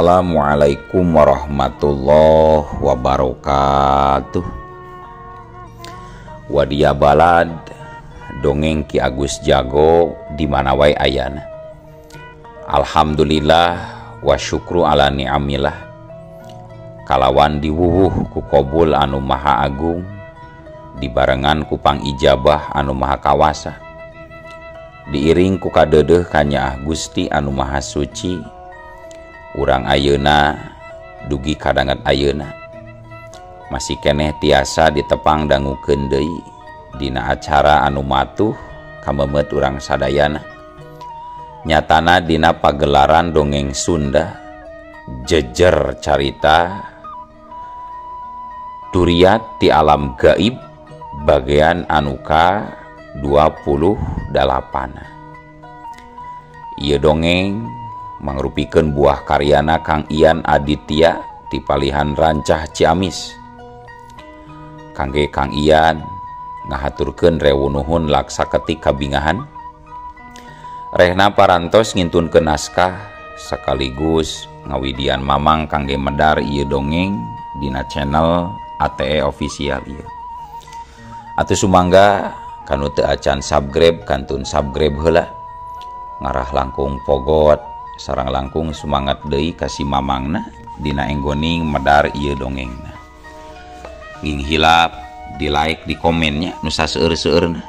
Assalamualaikum warahmatullahi wabarakatuh. Wadia balad dongeng Ki Agus Jago di mana wae ayana. Alhamdulillah wa syukru ala ni'amillah. Kalawan diwuwuh ku kobul anu maha agung, dibarengan ku pangijabah anu maha kawasa, diiring ku kadeudeuh kanyaah Gusti anu maha suci. Urang ayeuna dugi kadanget ayeuna masih keneh tiasa ditepang dangukeun deui dina acara anu matuh kamemet urang sadayana, nyatana dina pagelaran dongeng Sunda jejer carita Duriat ti alam gaib bagian anu ka 28. Ieu dongeng mangrupikeun buah karyana Kang Ian Aditya di Palihan Rancah Ciamis. Kangge Kang Ian ngahaturkeun rewu nuhun laksa ketik kabingahan. Rehna parantos ngintunkeun naskah sekaligus ngawidian mamang kangge medar ieu dongeng dina channel ATE Official ieu. Atuh sumangga kanu teu acan subscribe kantun subscribe heula. Ngarah langkung pogot sarang langkung semangat deui ka si mamangna dina enggoning medar ieu dongengna. Nging hilap di like di komennya nu saseueur-seueurna.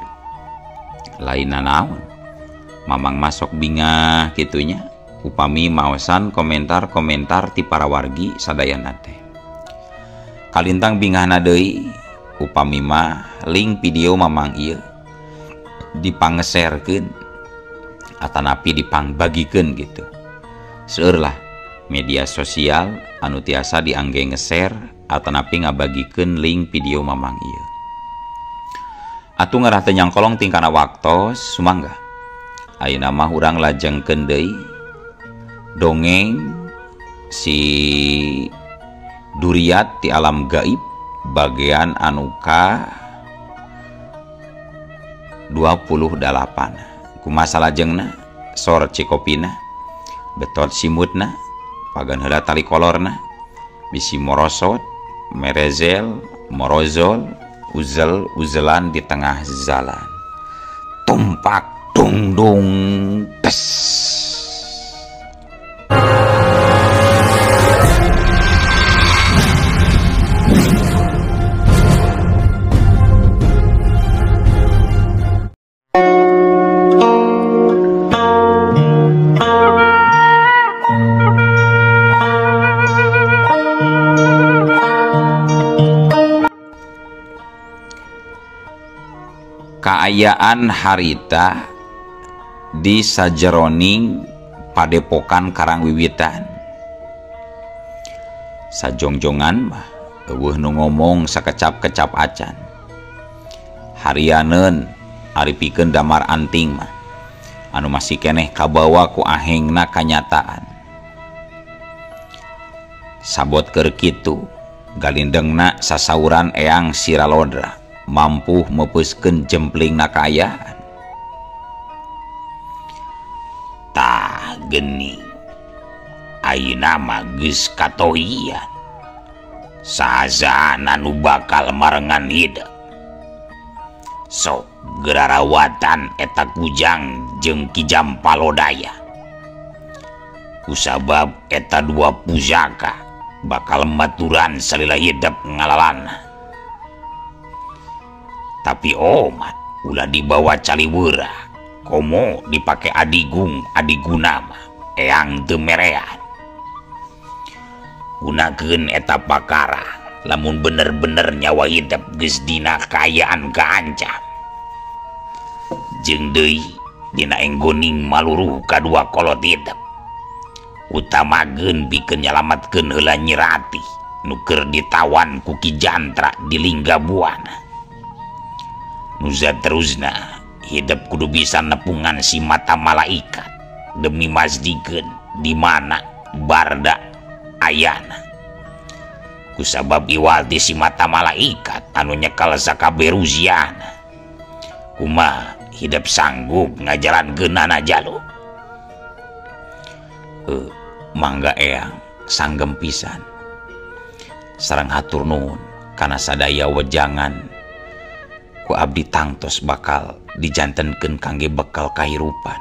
Lainna naon? Mamang masuk bingah kitunya upami maosan komentar-komentar ti para wargi sadayana teh. Kalintang bingahna deui upami mah link video mamang ieu dipangeserkeun atanapi dipangbagikeun gitu. Seueur lah media sosial anu tiasa diangge ngeser atanapi ngabagikeun link video mamang ieu. Atuh ngarah teu nyangkolong tingkana waktos sumangga. Ayeuna mah urang lajengkeun deui dongeng si Duriat ti alam gaib bagian anu ka 28. Kumaha salajengna sor cikopina, betot simutna, pagan heula tali kolorna, bisi morosot, merezel, morozol, uzel uzelan di tengah jalan. Tumpak dung dung tes. Kaayaan harita di sajeroning padepokan Karangwiwitan. Sajongjongan mah eueuh nu ngomong sakecap-kecap acan. Harianeun ari pikeun damar anting mah anu masih keneh kabawa ku ahengna kanyataan. Sabot keur kitu galindengna sasauran Eyang Siralodra mampu meupuskeun jemplingna kaayaan. Tah geni ayeuna mah geus katohian sahasahana nu bakal marengan hideung. Sok gerarawatan eta kujang jeung Ki Jampalodaya. Kusabab eta dua pusaka bakal maturan salila hidep ngalalana. Tapi omat ulah dibawa caliwera, komo dipake adigung adiguna mah eyang teu merean. Gunakeun eta pakara lamun bener-bener nyawa hidep geus dina kaayaan kaancam. Jeung deui dina enggoning maluruh kadua kolot hidep. Utamakeun pikeun nyalamatkeun heula Nyi Ratih nu keur ditawan ku Ki Jantra di Lingga Buana. Nuza terusna hidup kudu bisa nepungan si mata malaikat demi masdikeun di mana barda ayana. Kusabab iwalti si mata malaikat anu nyekal sakabeh ruziana. Kumaha hidup sanggup ngajalankeunana jalu. Mangga eyang sanggem pisan. Sareng hatur nuhun kana sadaya wejangan ku abdi tangtos bakal dijantenkeun kangge bekal kahirupan.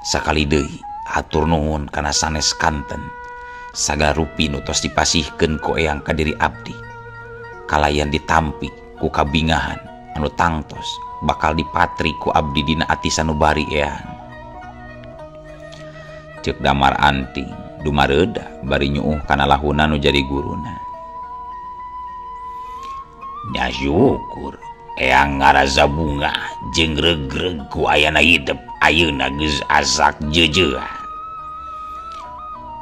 Sakali deui hatur nuhun kana sanes kanten sagala rupi nu tos dipasihkeun ku eyang ka diri abdi. Kalayan ditampi ku kabingahan anu tangtos bakal dipatri ku abdi dina ati sanubari eyang. Ceuk Damar Anting dumareuda bari nyuuh kana lahuna nu jadi guruna. Nya syukur eyang ngaraza bunga jeung regreg ku ayana hidep ayeuna geus asak jeujeuhan.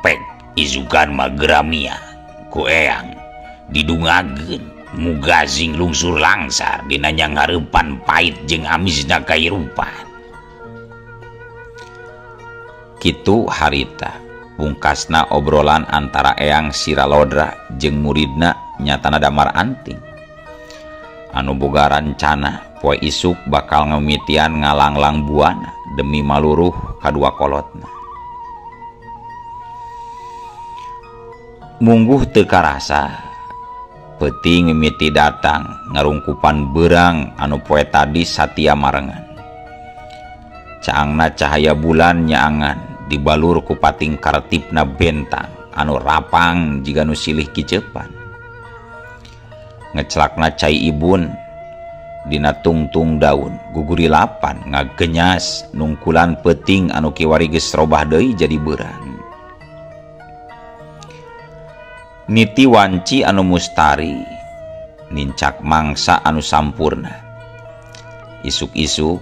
Pek izukan mah geramia ku eyang didungageun muga sing lungsur langsar dina nyangareupan pait jeung amisna kahirupan. Kitu harita pungkasna obrolan antara Eyang Siralodra jeung muridna nyatana Damar Anting anu boga rancana poe isuk bakal ngemitian ngalanglang buana demi maluruh kadua kolotna. Mungguh teu karasa peuting mimiti datang ngarungkupan beurang anu poe tadi satia marengan. Caangna cahaya bulan nyaangan dibalur ku pating kartipna bentang anu rapang jiga nu silih kicepan. Ngecelakna cai ibun dina tungtung daun gugurilapan ngagenyas nungkulan peuting anu kiwari geus robah deui jadi beurang. Niti wanci anu mustari nincak mangsa anu sampurna. Isuk-isuk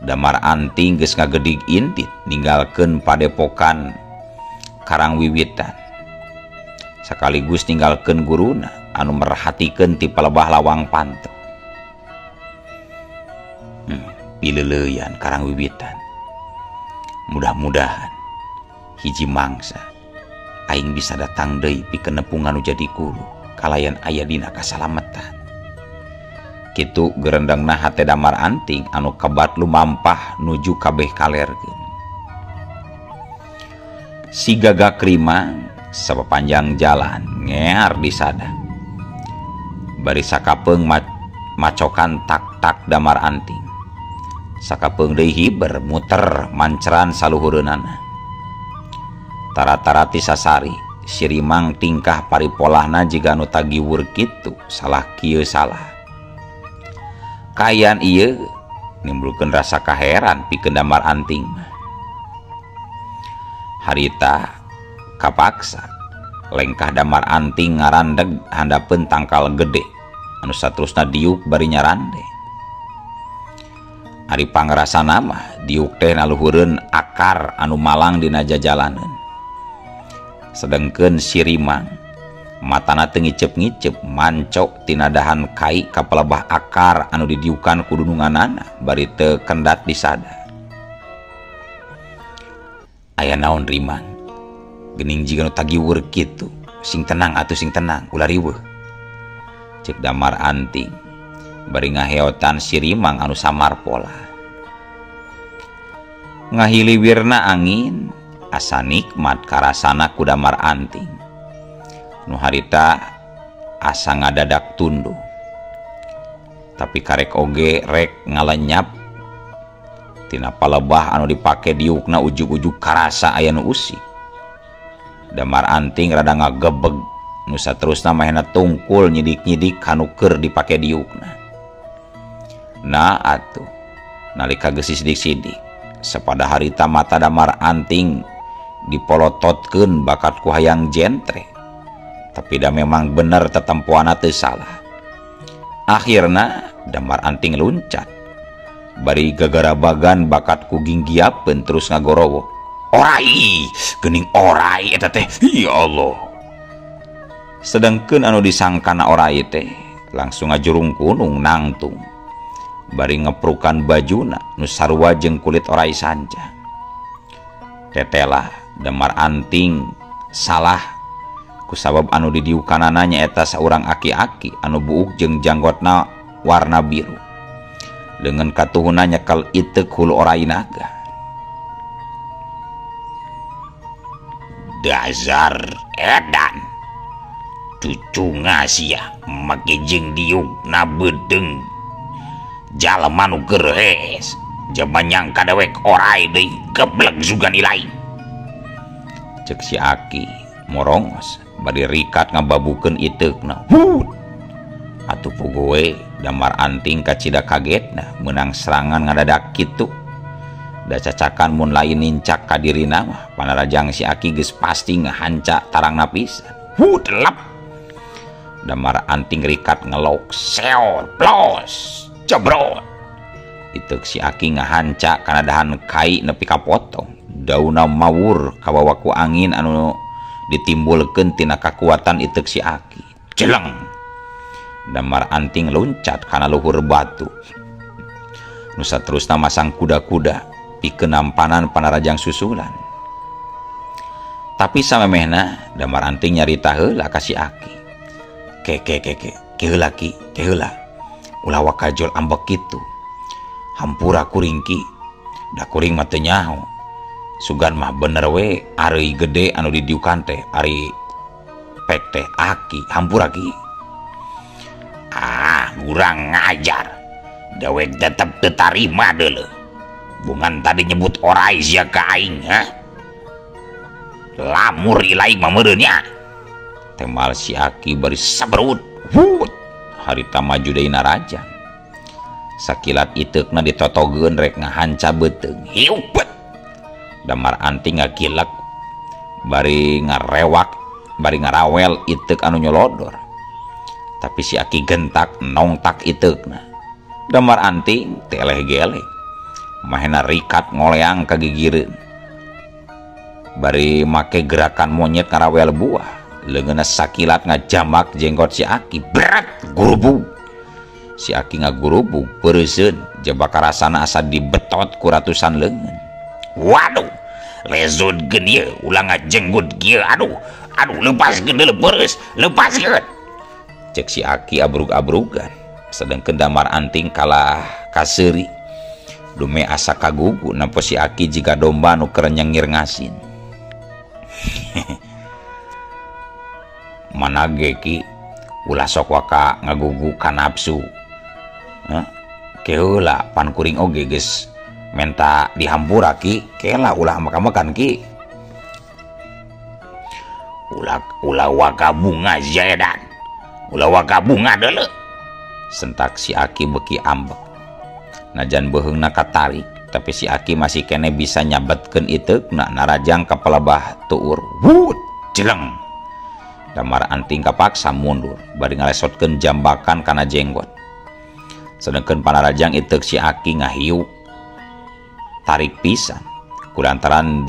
Damar Anting geus ngagedig intit ninggalkeun padepokan Karangwiwitan. Sekaligus ninggalkeun guruna anu merhatikeun ti palebah lawang panto. Pileuleyan Karangwiwitan. Mudah-mudahan hiji mangsa aing bisa datang deui pikeun nepungan nu jadi guru kalayan aya dina kasalametan. Kitu gerendengna hate Damar Anting anu kebat lumampah nuju kabeh kalerkeun. Si gagak rimang sapapanjang jalan ngear disada. Bari sakapeung macokan tak-tak Damar Anting. Sakapeung deui hiber muter manceran saluhureunana. Tara-tara ti sasari si rimang tingkah paripolahna jiga nu tagiwur kitu salah kieu salah. Kaayaan ieu nimbulkeun rasa kaheran pikeun Damar Anting. Harita kapaksa lengkah Damar Anting ngarandeg handapeun tangkal gede anu saterusna diuk bari nyarande. Ari pangrasana mah diuk teh naluhureun akar anu malang dina jajalaneun. Sedengkeun si rimang matana teu ngiceup-ngiceup mancok tina dahan kai ka palebah akar anu didiukan ku dununganana bari teu kendat disada. Aya naon rimang geuning jiga nu tagiwur kitu, sing tenang atuh sing tenang ulah riweuh. Ceuk Damar Anting bari ngaheotan si rimang anu samar pola. Ngahiliwirna angin asa nikmat karasana ku Damar Anting nu harita asa ngadadak tunduh. Tapi karek oge rek ngalenyap tina palebah anu dipake diukna ujug-ujug karasa aya nu usik. Damar Anting rada ngagebeg nu saterusna mahena tungkul nyidik-nyidik kanu keur dipake diukna. Nah atuh nalika geus sidik-sidik sapada harita mata Damar Anting dipolototkeun bakat ku hayang jentre. Tapi da memang bener tetempoanna teu salah. Akhirna Damar Anting luncat bari gagarabagan bakat ku ginggiapeun terus ngagorowo. Orai geuning orai eta teh, ya Allah. Sedengkeun anu disangkana orai teh langsung ngajurung kunung nangtung bari ngeprukan bajuna nu sarua jeung kulit orai sanca. Tetelah Damar Anting salah kusabab anu didiukanana nyaeta saurang aki-aki anu buuk jeung janggotna warna biru dengan katuhuna nyekel iteuk hulu orai naga. Dasar edan. Cucu ngasia make jeung diuk na bedeung. Jalma nu keur hees, jaba nyangka dewek orai deui geblek juga nilai. Cek si Aki morongos bari rikat ngababukeun iteukna. Hut. Atuh pugowe Damar Anting kacida kagetna meunang serangan ngadadak kitu. Da cacakan mun lain nincak ka dirina mah panarajang si Aki geus pasti ngahanca tarangna pisan. Hut lep. Damar Anting rikat ngelok seor plos jebrot. Iteuk si Aki ngahanca kana dahan kai nepi ka potong. Dauna mawur kabawa ku angin anu ditimbulkeun tina kakuatan iteuk si Aki. Jeleng. Damar Anting loncat kana luhur batu. Nu saterusna masang kuda-kuda pikeun nampanan panarajang susulan. Tapi samemehna Damar Anting nyarita heula ka si Aki. Ke ke ke ke, ke heula ki, ke heula. Ulah wakajol ambek kitu. Hampura kuring ki. Da kuring mah teu nyaho. Sugan mah bener we ari gede anu didiukan teh ari pek teh Aki, hampura ki. Ah, kurang ngajar. Dewek tetep teu tarima deuleuh. Bungan tadi nyebut orai sia ka aing, ha? Lamur ilaing mah meureun nya. Temal si Aki bari saberut. Hut. Harita maju deui narajang. Sakilat iteukna ditotogeun rek ngahanca beuteung. Hiupet. Damar Anting ngakilek bari ngarewak, bari ngarawel iteuk anu nyolodor. Tapi si Aki gentak nongtak iteukna. Damar Anting teleh gelek. Mahena rikat ngoleang ka gigireun. Bari make gerakan monyet ngarawel buah. Leungeunna sakilat ngajamak jenggot si Aki. Berat gurubug. Si Aki ngagurubug peureuseuun jaba karasana asa dibetot ku ratusan leungeun. Waduh, lezodkeun ieu ulah ngajenggut kieu. Aduh, aduh lepaskeun deuleu peureus, lepaskeun. Cek si Aki abrug-abrugan. Sedengkeun Damar Anting kalah kaseuri. Dume asa kagugu nampo si Aki jiga domba nu keur nyengir ngasin. Mana ge ki ulah sok waka ngagugu ka nafsu. Heh, keheula pan kuring oge geus menta dihampura ki, kela ulah makan-makan ki. Ulah ulah waka bunga jaedan. Ulah waka bunga deuleu. Sentak si Aki beki ambek. Najan beuheungna katarik, tapi si Aki masih kene bisa nyabetkeun iteukna narajang ka palebah tuur. Wut, jeleng. Damar Anting kapaksa mundur bari ngalesotkeun jambakan kana jenggot. Sedengkeun panarajang iteuk si Aki ngahiuk tarik pisan. Kulantaran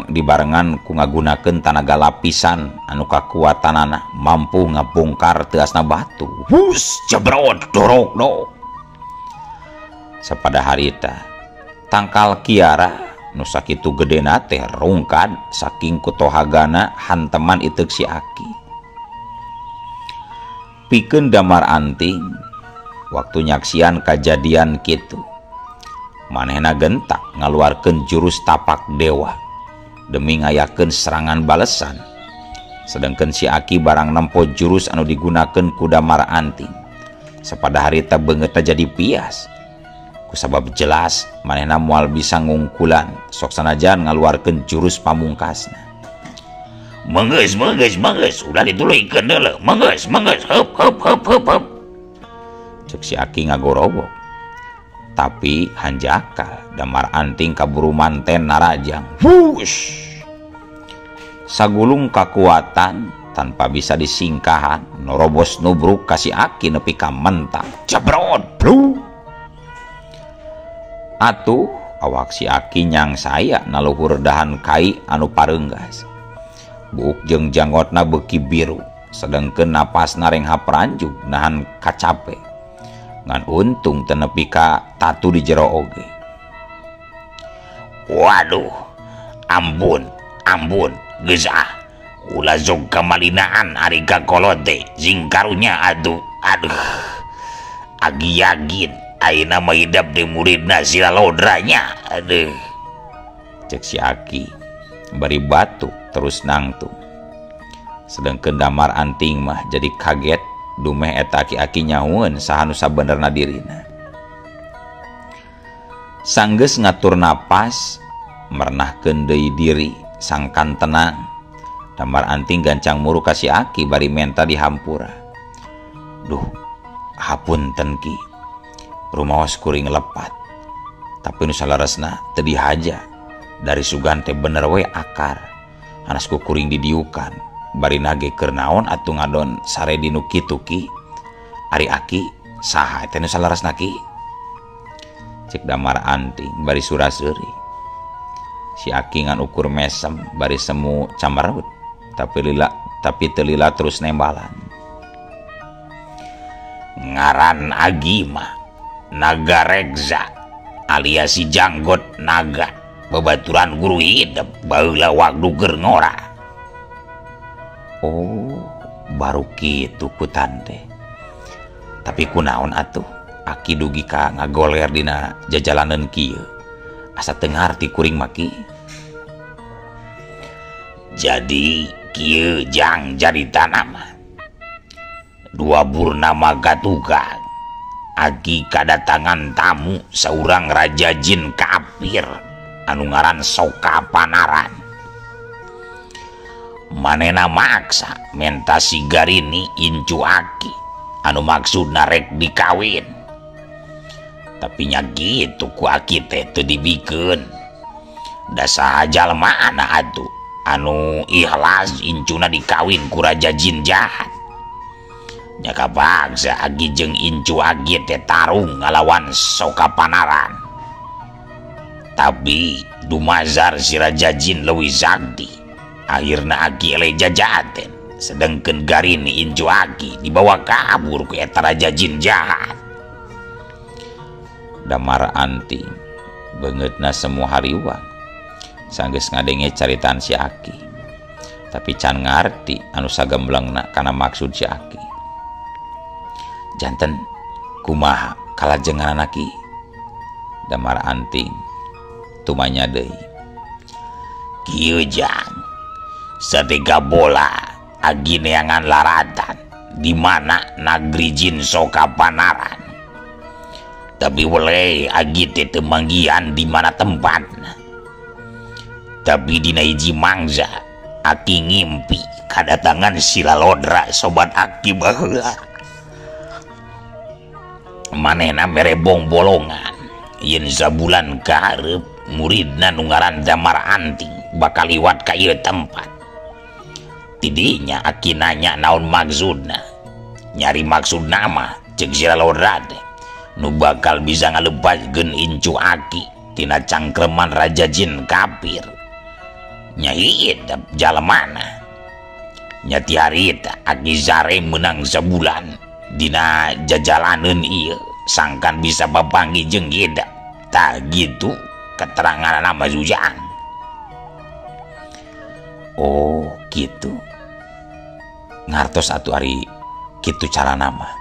dibarengan ku ngagunakeun tanaga lapisan anu kakuatanana mampu ngabongkar teuasna batu. Hus, jebrot dorok dok. Sapada harita tangkal kiara nu sakitu gedena teh rungkad saking kutohagana hanteman iteuk si Aki. Pikeun Damar Anting waktu nyaksian kajadian kitu, manehna gentak ngaluarkeun jurus tapak dewa demi ngayakeun serangan balesan. Sedengkeun si Aki barang nempo jurus anu digunakeun ku Damar Anting. Sapada harita beungeutna jadi pias. Kusabab jelas manehna moal bisa ngungkulan sok sanajan ngaluarkeun jurus pamungkasna. Menggeus menggeus menggeus ulah dituluykeun deuleu. Menggeus menggeus heup heup heup heup heup. Cek si Aki ngagorowok. Tapi hanjakal Damar Anting kaburu manten narajang. Wush. Sagulung kakuatan tanpa bisa disingkahan norobos nubruk ka si Aki nepi ka mentak. Jebrot blu. Atuh awak si Aki nyang saya naluhur dahan kai anu pareunggas. Buuk jeung janggotna beuki biru, sedengkeun napasna renghap ranjug nahan kacape. Ngan untung teu nepi ka tatu di jero oge. Waduh, ampun, ampun, geus ah. Ulah jog kamalinaan ari ka kolot teh, sing karunya atuh. Aduh. Agi yakin ayeuna mah hidap di muridna si Lalodranya. Aduh. Cek si Aki bari batuk terus nangtung. Sedengkeun Damar Anting mah jadi kaget dumeh eta aki-aki nyahueun saha nu sabenerna dirina. Sanggeus ngatur napas merenahkeun deui diri sangkan tenang. Damar Anting gancang muru ka si aki bari menta dihampura. Duh, hapunten ki. Rumaos kuring lepat. Tapi nu saleresna teu dihaja. Dari sugan teh bener we akar. Hanas ku kuring didiukan. Bari nage keur naon atuh ngadon sare di nu kitu ki. Ari aki saha eta nu saleresna ki? Cek Damar Anting bari sura-seuri. Si aki ngan ukur mesem bari semu camerut, tapi teu lila terus nembalan. Ngaran agi mah Naga Reksa alias si janggot naga babaturan guru hidup baheula waktu keur ngora. Oh, baru kitu ku tante. Tapi kunaon atuh aki dugi ka ngagoler dina jajalaneun kieu. Asa teu ngarti kuring mah ki. Jadi kieu jang jaritana mah. Dua purnama katukang aki kadatangan tamu saurang raja jin kafir anu ngaran Soka Panaran. Manena maksa menta si Garini incu aki anu maksudna rek dikawin. Tapi nya gitu ku aki teh teu dibikeun. Da saha jalmaana atuh anu ikhlas incuna dikawin ku raja jin jahat. Nya kapaksa aki jeung incu aki teh tarung ngalawan Soka Panaran. Tapi dumazar si raja jin leuwih sakti. Akhirna aki eleh jajaten. Sedengkeun Garini incu aki dibawa kabur ku eta raja jin jahat. Damar Anting beungeutna semua hariwang sanggeus ngadenge caritaan si aki. Tapi can ngarti anu sagemblengna kana maksud si aki. Janten kumaha kalajenganana ki? Damar Anting tumanya deui. Kieu jang satega bola agi neangan laratan di mana nagri jin Soka Panaran. Tapi weleh agi teh teu manggihan di mana tempatna. Tapi dina hiji mangsa aki ngimpi kadatangan si Lalodra sobat aki baheula. Manehna mere bongbolongan yen sabulan kahareup muridna nu ngaran Damar Anting bakal liwat ka ieu tempat. Tidinya aki nanya naon maksudna. Nyari maksudna mah ceuk si Lalodra teh nu bakal bisa ngalepaskeun incu aki tina cangkreman raja jin kafir. Nya hidup jalemana. Nya ti harita aki sare meunang sabulan dina jajalaneun ieu sangkan bisa bapanggih jeung hidup. Tah gitu keteranganna mah Ujang. Oh gitu. Ngartos atuh ari kitu carana mah.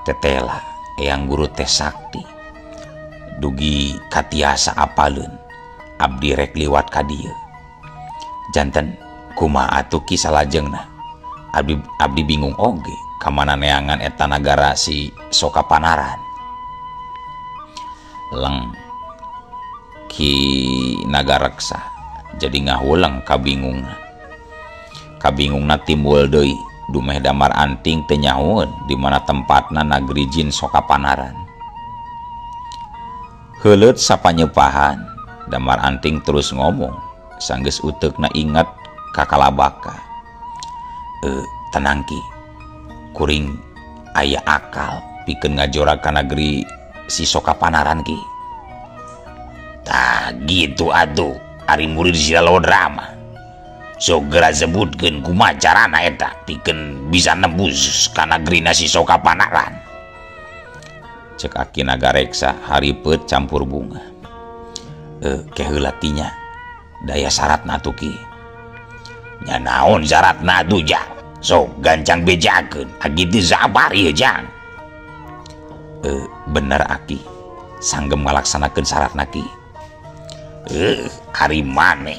Tetela eyang guru teh sakti. Dugi katiasa apaleun abdi rek liwat ka dieu. Janten kumaha atuh ki salajengna? Abdi bingung oge ka mana neangan eta nagara si Soka Panaran. Leng Ki Nagareksa jadi ngahuleng kabingungna. Kabingungna timbul deui dumeh Damar Anting teu nyahueun di mana tempatna nagri jin Soka Panaran. Heuleut sapanyepahan Damar Anting terus ngomong sanggeus uteukna inget ka kalabaka. Tenang ki, kuring aya akal pikeun ngajora ka nagri si Soka Panaran ki. Tah gitu atuh ari murid si Lalodra mah. Sok geura sebutkeun kumaha carana eta pikeun bisa nembus ka nagrina si Soka Panaran. Cek aki Nagareksa haripeut campur bunga. Keheula tinya daya syaratna atuh ki. Nya naon syaratna atuh jang? Sok gancang bejakeun aki teu sabar ieu jang. Bener aki sanggem ngalaksanakeun syaratna ki. Ari maneh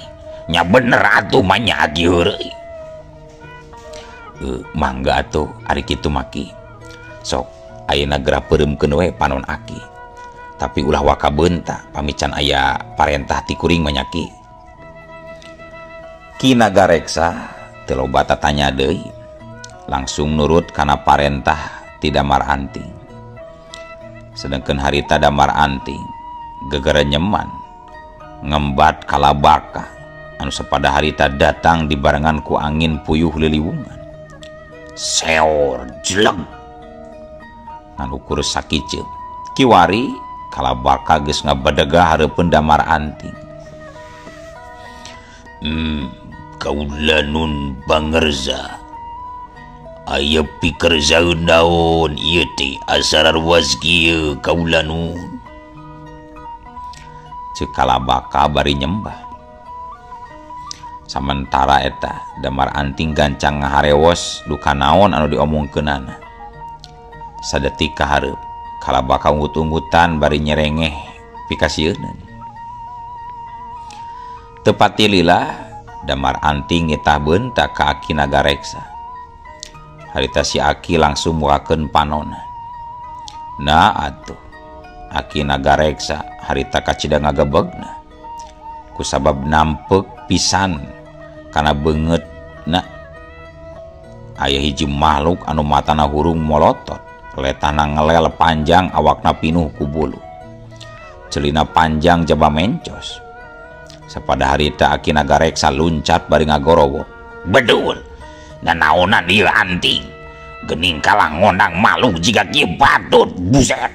Nya bener atuh mah nya aki heureuy. Mangga atuh ari kitu mah Ki. Sok ayeuna geura peureumkeun we panon aki. Tapi ulah waka beunta pamican aya parentah ti kuring mah nya Ki. Ki Nagareksa teu loba tatanya deui, langsung nurut kana parentah ti Damar Anting. Sedengkeun harita Damar Anting gegerenyeman ngembat kalabaka anu sapada harita datang dibarengan ku angin puyuh liliwungan. Seor jeleng ngan ukur sakiceup. Kiwari kalabaka geus ngabadegah hareupeun Damar Anting. Kaula nun pangerza. Aya pikerzaeun naon ieu teh asa ruas kieu kaula nun. Ceuk kalabaka bari nyembah. Samentara eta Damar Anting gancang ngaharewos duka naon anu diomongkeunana. Sadetik kahareup kalabaka unggut-unggutan bari nyerengeh pikasieuneun. Teu patilila Damar Anting nitah beunta ka Aki Nagareksa. Harita si Aki langsung mukakeun panona. Nah atuh Aki Nagareksa harita kacida ngagebegna. Kusabab nampek pisan kana beungeutna aya hiji makhluk anu matana hurung molotot, letana ngelel panjang, awakna pinuh ku bulu, celina panjang jaba mencos. Sapada harita Aki Nagareksa luncat bari ngagorowo. Bedul, nanaonan ieu anting. Geuning kalah ngondang makhluk jiga kieu patut buset.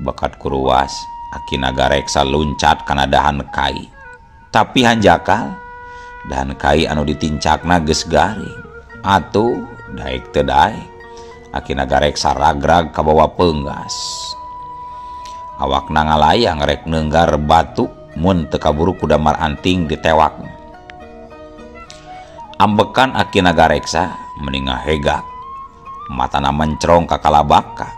Bakat kuruas Aki Nagareksa luncat kana dahan kai. Tapi hanjakal dahan kai anu ditincakna geus garing. Atuh daek teu daek Aki Nagareksa ragrag kabawa peunggas. Awakna ngalayang rek neunggar batu mun teu kaburu ku Damar Anting ditewak. Ambekan Aki Nagareksa meni ngahegak. Matana mencrong ka kalabaka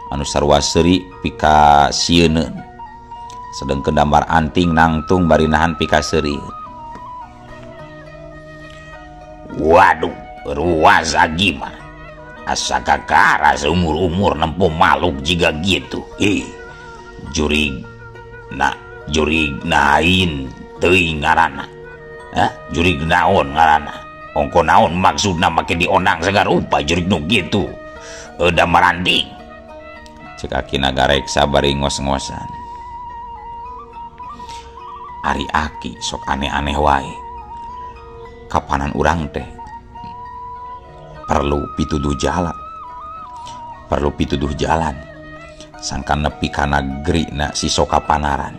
anu sarua seuri pikasieuneun. Sedengkeun Damar Anting nangtung bari nahan pikaseurieun. Waduh, ruas agi mah. Asa kakara seumur-umur nempo makhluk jiga gitu. Jurig na jurig nain teuing ngaranna. Hah? Jurig naon ngaranna? Ongko naon maksudna make diondang sagarupa jurig nu kitu. Damar Anting. Ceuk Aki Nagareksa bari ngos-ngosan. Ari Aki sok aneh-aneh wae. Kapanan urang teh perlu pituduh jalan. Perlu pituduh jalan. Sangkan nepi ka negeri na si Soka Panaran.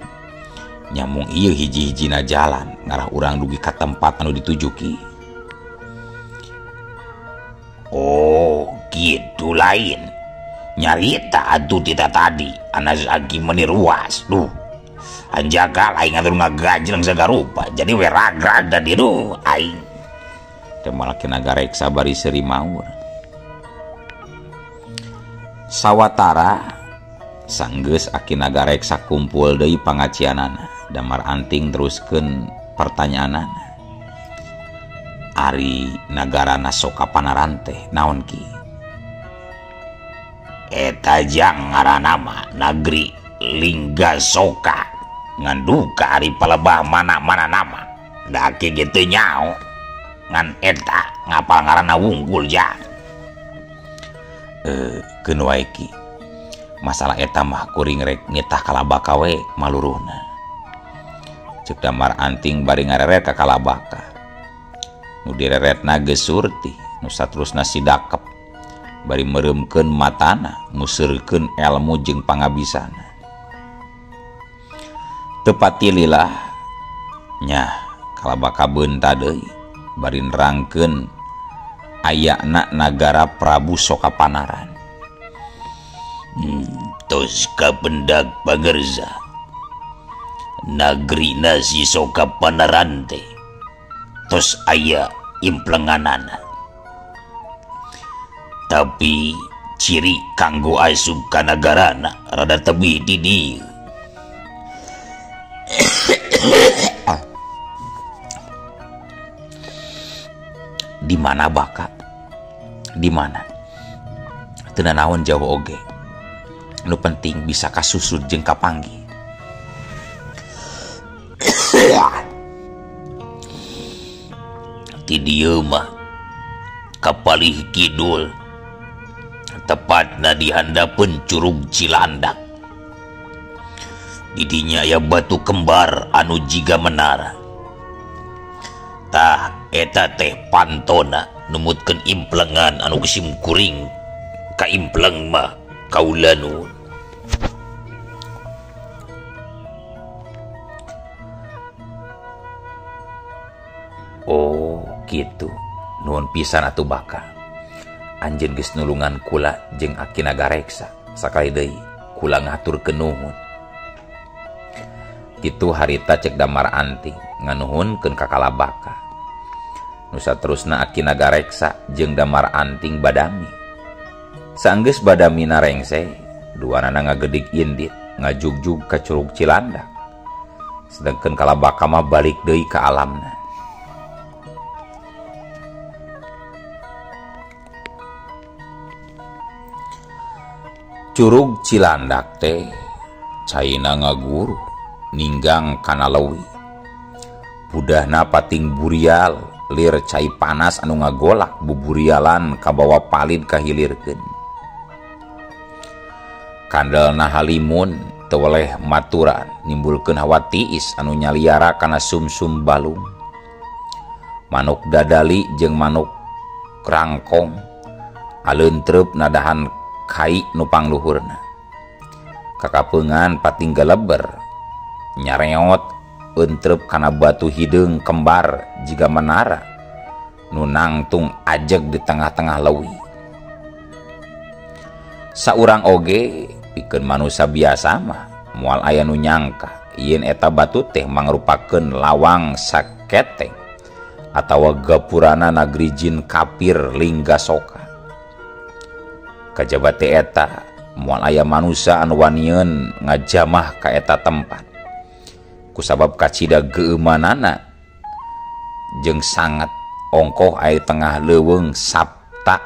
Nyamung ieu hiji-hijina jalan ngarah urang dugi ka tempat anu ditujuki. Oh, gitu lain. Nyarita atuh tita tadi anas aki meni ruas. Duh. Anjaka aing atuh ngagajleng sagarupa. Jadi we ragrag da dieu aing. Teh malah Ki Nagareksa bari seuri maur. Sawatara sanggeus Aki Nagareksa kumpul deui pangacianana. Damar Anting teruskeun pertanyaanana. Ari nagarana Soka Panaran teh naon Ki? Eta jang ngaranna mah nagri Lingga Soka. Ngan duka ari palebah mana-mana nama. Da aki ge teu nyaho. Ngan eta ngapal ngaranna wungkul jang. Keun wae Ki. Masalah eta mah kuring rek nitah kalabaka we maluruhna. Ceuk Damar Anting bari ngareret ka kalabaka. Nu direretna geus surti, nu saterusna sidakep. Bari meureumkeun matana, museurkeun elmu jeung pangabisana. Teu patililah nya kalabaka beunta deui bari nerangkeun ayana nagara Prabu Soka Panaran. Tos kapendak pangerza. Nagrina si Soka Panaran teh tos aya implenganana. Tapi ciri kanggo asup ka nagarana rada tebih di dieu. Di mana baka? Di mana? Teu nanaon jauh oge. Nu penting bisa kasusut jeung kapanggih. Ti dieu mah kapalih kidul, tepatna di handapeun Curug Cilandak. Di dinya aya batu kembar anu jiga menara. Tah eta teh pantona numutkeun implengan anu gesim kuring ka impleng mah kaula nuhun. Oh gitu, nuhun pisan atuh baka. Anjeun geus nulungan kula jeung Aki Nagareksa. Sakali deui kula ngaturkeun nuhun. Kitu harita cek Damar Anting nganuhunkeun ka Kalabaka. Nu saterusna Aki Nagareksa jeung Damar Anting badami. Saenggeus badami narengse, duanana ngagedig indit ngajugjug ka Curug Cilandak. Sedengkeun Kalabaka mah balik deui ka alamna. Curug Cilandak teh caina ngaguru ninggang kana leuwi. Budahna pating burial lir cai panas anu ngagolak buburialan kabawa palid kahilirkeun. Kandelna halimun teu weleh maturan nimbulkeun hawa tiis anu nyaliara kana sumsum balung. Manuk dadali jeung manuk rangkong aleuntreub nadahan kai nu pangluhurna. Kakapeungan pating geleber nyareot entrep kana batu hideung kembar jiga menara nu nangtung ajeg di tengah-tengah leuwi. Saurang oge pikeun manusia biasa mah moal aya nu nyangka yen eta batu teh mangrupakeun lawang saketeng atawa gapurana nagri jin kafir Linggasoka. Kajaba teh eta moal aya manusia anu wanieun ngajamah ka eta tempat kusabab kacida geumanana jeung sangat ongkoh aya tengah leuweung sabta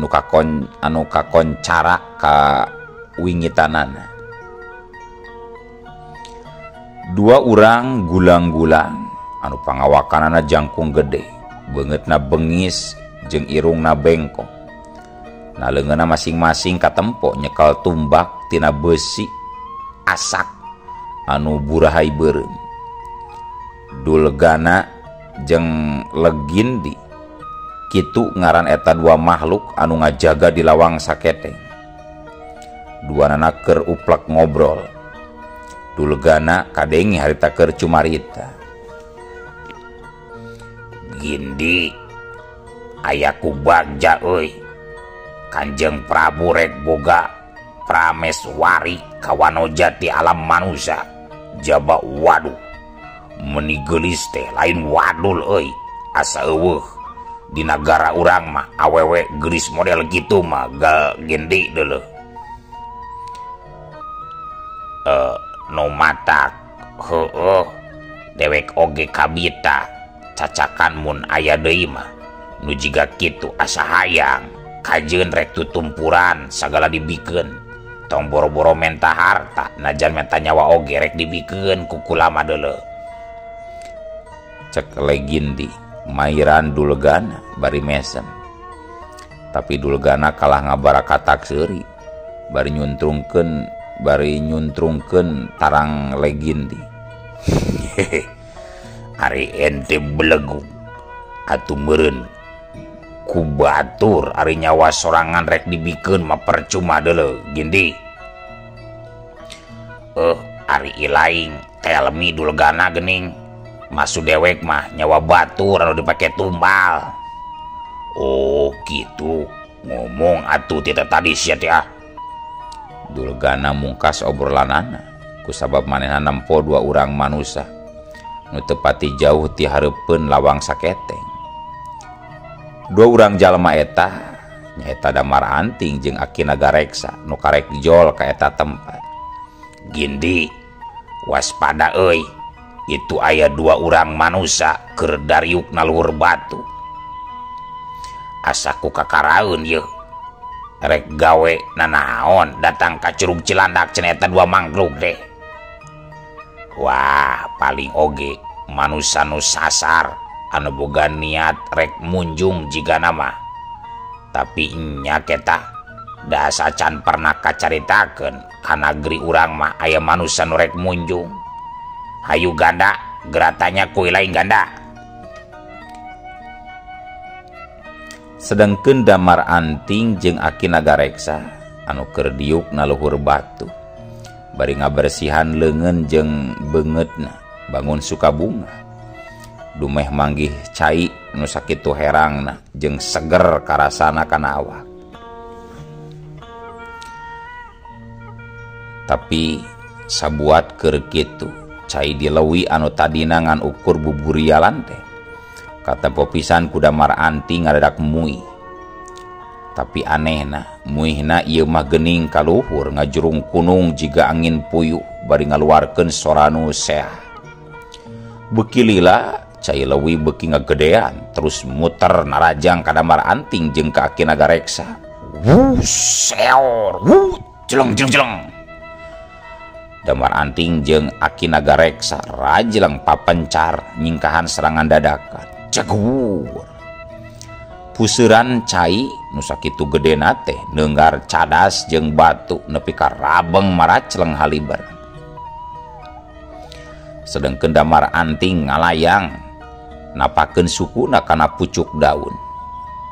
nu kakon anu kakoncara ka wingitanana. Dua urang gulang-gulang anu pangawakanana jangkung gede, beungeutna bengis jeung irungna bengkok. Nah leungeunna masing-masing katempo nyekel tumbak tina besi asak anu burahai beureum. Dulgana jeung Legindi kitu ngaran eta dua makhluk anu ngajaga di lawang saketeng. Duanana keur uplek ngobrol. Dulgana kadenge harita keur cumarita. Gindi aya ku bagja euy. Kanjeng Prabu rek boga prameswari kawanoja ti alam manusia. Jaba waduh meni geulis teh lain wadul euy, asa eueuh di nagara urang mah awewe geulis model gitu mah ga gindi deuleuh. No matak heueuh dewek oge kabita cacakan mun aya deui mah nu jiga kitu asa hayang. Kajeun rek tutumpuran sagala dibikeun, tong boro-boro menta harta najan menta nyawa oge rek dibikeun ku kulama deuleuh. Cek Legindi mairan Dulgana bari mesem. Tapi Dulgana kalah ngabarakatak seuri bari nyuntrungkeun tarang Legindi. Ari ente belegu atuh meureun ku batur ari nyawa sorangan rek dibikeun mah percuma deuleuh Gindi. Ari ilaing telmi Dulgana geuning maksud dewek mah nyawa batur anu dipake tumbal. Oh gitu ngomong atuh tita tadi sia teh ah. Dulgana mungkas obrolanana kusabab manehna nempo dua urang manusia nu teu pati jauh ti hareupeun lawang saketeng. Dua urang jalma eta nyaeta Damar Anting jeung Aki Nagareksa nu karek jol ka eta tempat. Gindi waspada euy, itu aya dua urang manusia keur dariuk na luhur batu. Asa ku kakaraeun yeuh. Rek gawe nanaon datang ka Curug Cilandak cenah eta dua mangkluk teh. Wah, paling oge manusa nu sasar anu boga niat rek munjung jigana mah. Tapi nya eta da asa can pernah kacaritakeun ka nagri urang mah aya manusa nu rek munjung. Hayu ganda, geratanya ku lain ganda. Sedangkeun Damar Anting jeung Aki Nagareksa anu keur diuk na luhur batu bari ngabersihan leungeun jeung beungeutna bangun sukabunga. Dumeh manggih cai nu sakitu herangna jeung seger karasana kana awak. Tapi sabuat keur kitu cai dilewi anu tadina ngan ukur buburialan teh katempo pisan ku Damar Anting ngadadak mui. Tapi anehna muihna ieu mah geuning kaluhur ngajurung kunung jiga angin puyuh bari ngaluarkeun sora nu seah. Beuki lila cai leuwi beuki ngagedean terus muter narajang ka Damar Anting jeung ka Aki Nagareksa. Wuh seor, wuh jeleng jeleng jeleng. Damar Anting jeung Aki Nagareksa rajeleng papencar nyingkahan serangan dadakan. Jagur. Puseuran cai nu sakitu gedena teh neunggar cadas jeung batu nepi ka rabeng maracleng haliber. Sedengkeun Damar Anting ngalayang napakeun sukuna kana pucuk daun.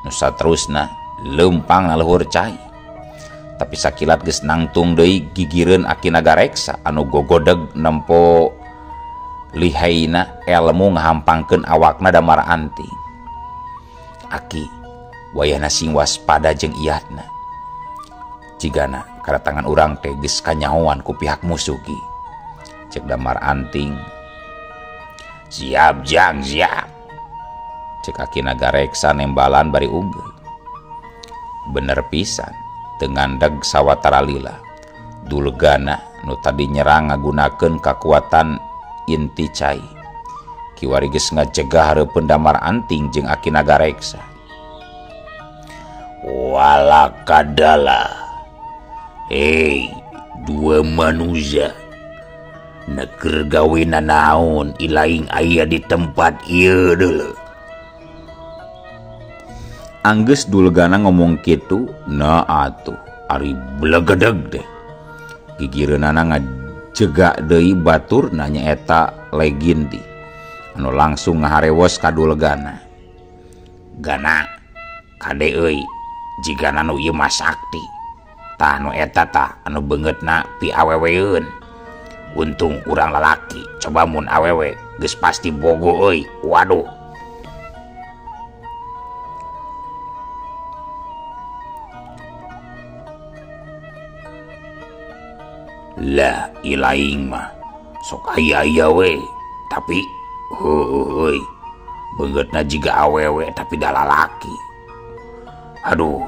Nu saterusna leumpang na luhur cai. Tapi sakilat geus nangtung deui gigireun Aki Nagareksa anu gogodeg nempo lihaina elmu ngahampangkeun awakna Damar Anting. Aki wayahna sing waspada jeung iatna. Jigana kadatangan urang teh geus kanyahoan ku pihak musuh ki. Cek Damar Anting. Siap jang siap. Cek Aki Nagareksa nembalan bari unggul. Bener pisan teu ngandeg sawatara lila. Dulgana nu tadi nyerang ngagunakeun kakuatan inti cai. Kiwari geus ngajegah hareupeun Damar Anting jeung Aki Nagareksa. Walakadala. Hei, dua manusia. Neker gawe nanaon ilaing aya di tempat ieu deuleu. Anggeus Dulgana ngomong kitu, na atuh ari blegedeg deh. Gigireunana ngajegak deui batur nanya eta Legindi anu langsung ngaharewos ka Dulgana. Gana kade euy, jigana nu ieu mah sakti. Tah nu eta tah anu beungeutna piaweweun. Untung urang lalaki, coba mun awewe geus pasti bogo euy. Waduh. Lah ilaing mah sok aya-aya we, tapi heueuy beungeutna jiga awewe tapi da lalaki. Aduh,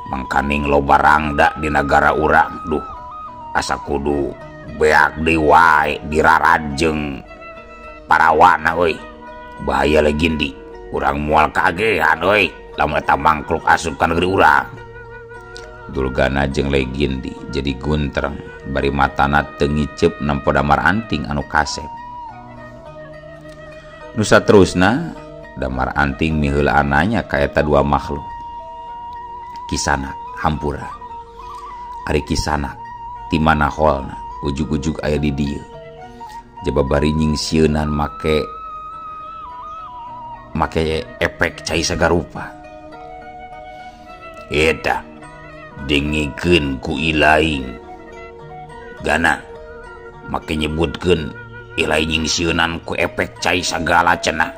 mangkaning loba rangda di nagara urang. Duh, asa kudu beak deui wae dirarad jeung parawana euy. Bahaya legindi, urang moal kagehan euy lamun eta mangkluk asup ka negeri urang. Dulgana jeung Legindi jadi guntreng bari matana teu ngiceup nempo Damar Anting anu kasep. Nu saterusna Damar Anting miheulaan nanya ka eta dua makhluk. Kisanak hampura. Ari kisanak ti mana holna ujug-ujug aya di dieu. Jaba bari nyingsieunan make efek cai sagarupa. Eta dengikeun ku ilaing. Gana make nyebutkeun ilaing nyingsieunan ku efek cai sagala cenah.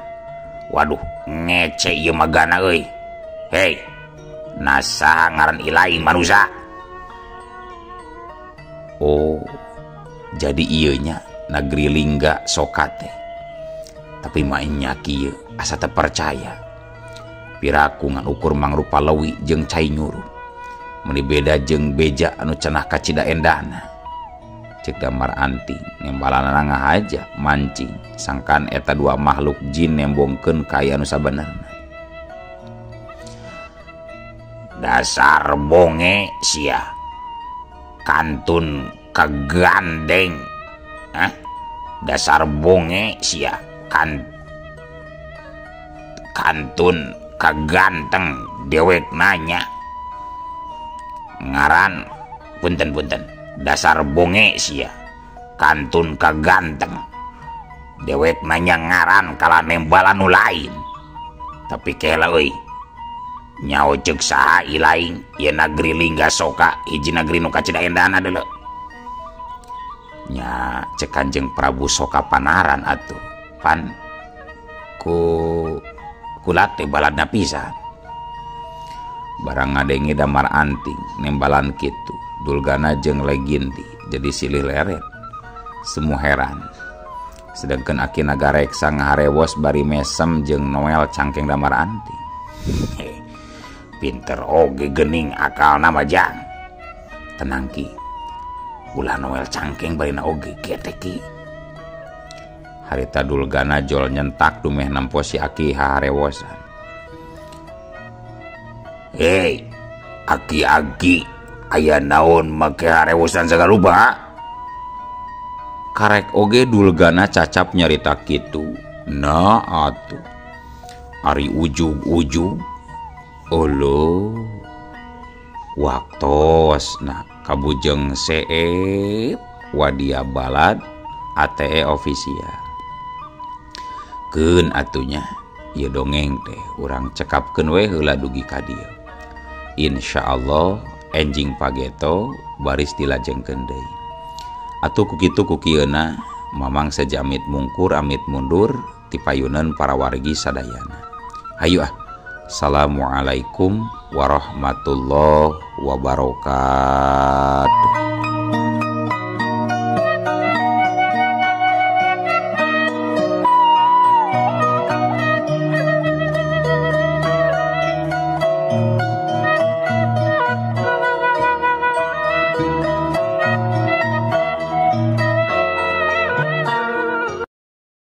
Waduh, ngece ieu mah gana euy. Hei, nasa ngaran ilaing manusa. Oh, jadi ieu nya negeri Lingga Soka teh. Tapi mah nya kieu asa teu percaya. Piraku ngan ukur mangrupa lewi jeung cai nyuruh. Meuni beda jeung beja anu cenah kacida endahna. Cek Damar Anting nembalanana ngahaja mancing sangkan eta dua makhluk jin nembongkeun ka aya anu sabenerna. Dasar bonge sia. Kantun kagandeng. Hah? Dasar bonge sia. Kantun kaganteng dewek nanya. Ngaran punten-punten. Dasar bonge sia. Kantun kaganteng. Dewek nanya ngaran kala nembalan nu lain. Tapi kela euy. Nyaho ceuk saha ilaing ieu nagri Lingga Soka hiji nagri nu kacida endahna deuleu. Nya cek Kanjeng Prabu Soka panaran atuh. Pan ku kula teh baladna pisan. Barang ngadenge Damar Anting nembalan kitu, Dulgana jeung Leginti jadi silih leret. Semua heran. Sedangkan Aki Nagareksa ngaharewos bari mesem jeung Noel cangkeng Damar Anting. Pinter oge gening akalna mah jang. Tenang ki. Ulah Noel cangkeng barina oge kieu teh ki. Harita Dulgana jol nyentak dumeh nempo si Aki haharewosan. Hei, aki-aki aya naon make harewosan sagarupa? Karek oge Dulgana cacap nyarita kitu. Nah atuh. Ari ujug-ujug olo waktos nah kabujeng seep wadia balad ATE official. Keun atunya ieu dongeng teh urang cekapkeun we heula dugi ka dieu. Insyaallah enjing pageto baris dilajengkeun deui. Atuh ku kitu ku kieuna Mamang seja amit mungkur amit mundur tipayunan para wargi sadayana. Hayu ah. Assalamualaikum warahmatullahi wabarakatuh.